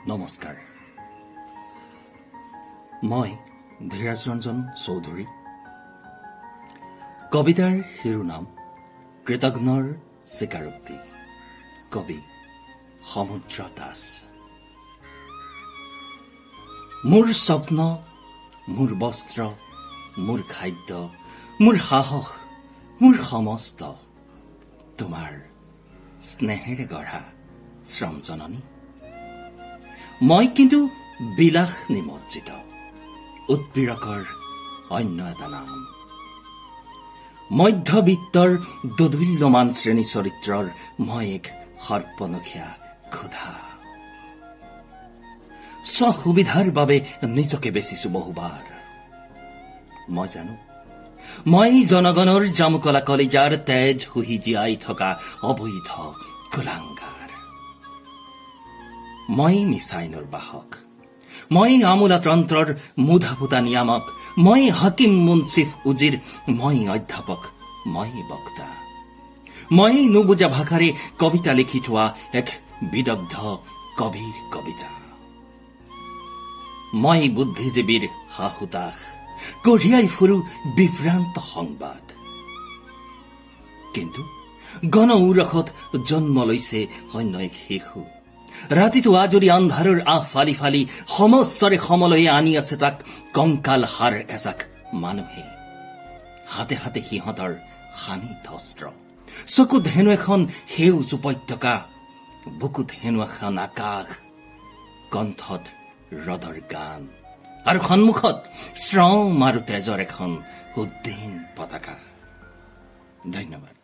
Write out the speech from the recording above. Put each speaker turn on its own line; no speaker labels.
নমস্কাৰ। মই ধীৰাজ ৰঞ্জন চৌধুৰী। কবিতাৰ শিৰোনাম কৃতঘ্নৰ স্বীকাৰোক্তি। কবি সমুদ্ৰ দাস। মোৰ স্বপ্ন, মোৰ বস্ত্ৰ, মোৰ খাদ্য, মোৰ সাহস, মোৰ সমস্ত তোমাৰ স্নেহেৰে গঢ়া শ্ৰম জননী। মই কিন্তু বিলাস নিমজ্জিত উৎপীড়কৰ অন্য এটা নাম, মধ্যবিত্তৰ দোদুল্যমান শ্ৰেণী চৰিত্ৰৰ মই এক সৰ্পনখীয়া ক্ষুধা। স্বসুবিধাৰ বাবে নিজকে বেচিছো বহুবাৰ। মই জানো, মই জনগণৰ জামুকলা কলিজাৰ তেজ শুহি জীয়াই থকা অবৈধ কুলাংগাৰ। মই মিছাইনৰ বাহক, মই আমোলাতন্ত্ৰৰ মুধাফুটা নিয়ামক, মই হাকিম, মুন্সিফ, উজিৰ, মই অধ্যাপক, মই বক্তা, মই নুবুজা ভাষাৰে কবিতা লিখি থোৱা এক বিদগ্ধ কবিৰ কবিতা। মই বুদ্ধিজীৱীৰ হাহুতাশ, কঢ়িয়াই ফুৰো বিভ্ৰান্ত সংবাদ। কিন্তু গণ ঔৰসত জন্ম লৈছে অন্য এক শিশু। ৰাতিটো আজৰি আন্ধাৰৰ আহ ফালি ফালি সমস্বৰে সমলৈ আনি আছে তাক কংকাল হাৰ এজাক মানুহে। হাতে হাতে সিহঁতৰ শানিত অস্ত্ৰ, চকুত হেনো এখন সেউজ উপত্যকা, বুকুত হেনো এখন আকাশ, কণ্ঠত ৰদৰ গান আৰু সন্মুখত শ্ৰম আৰু তেজৰ এখন উদ্দিন পতাকা। ধন্যবাদ।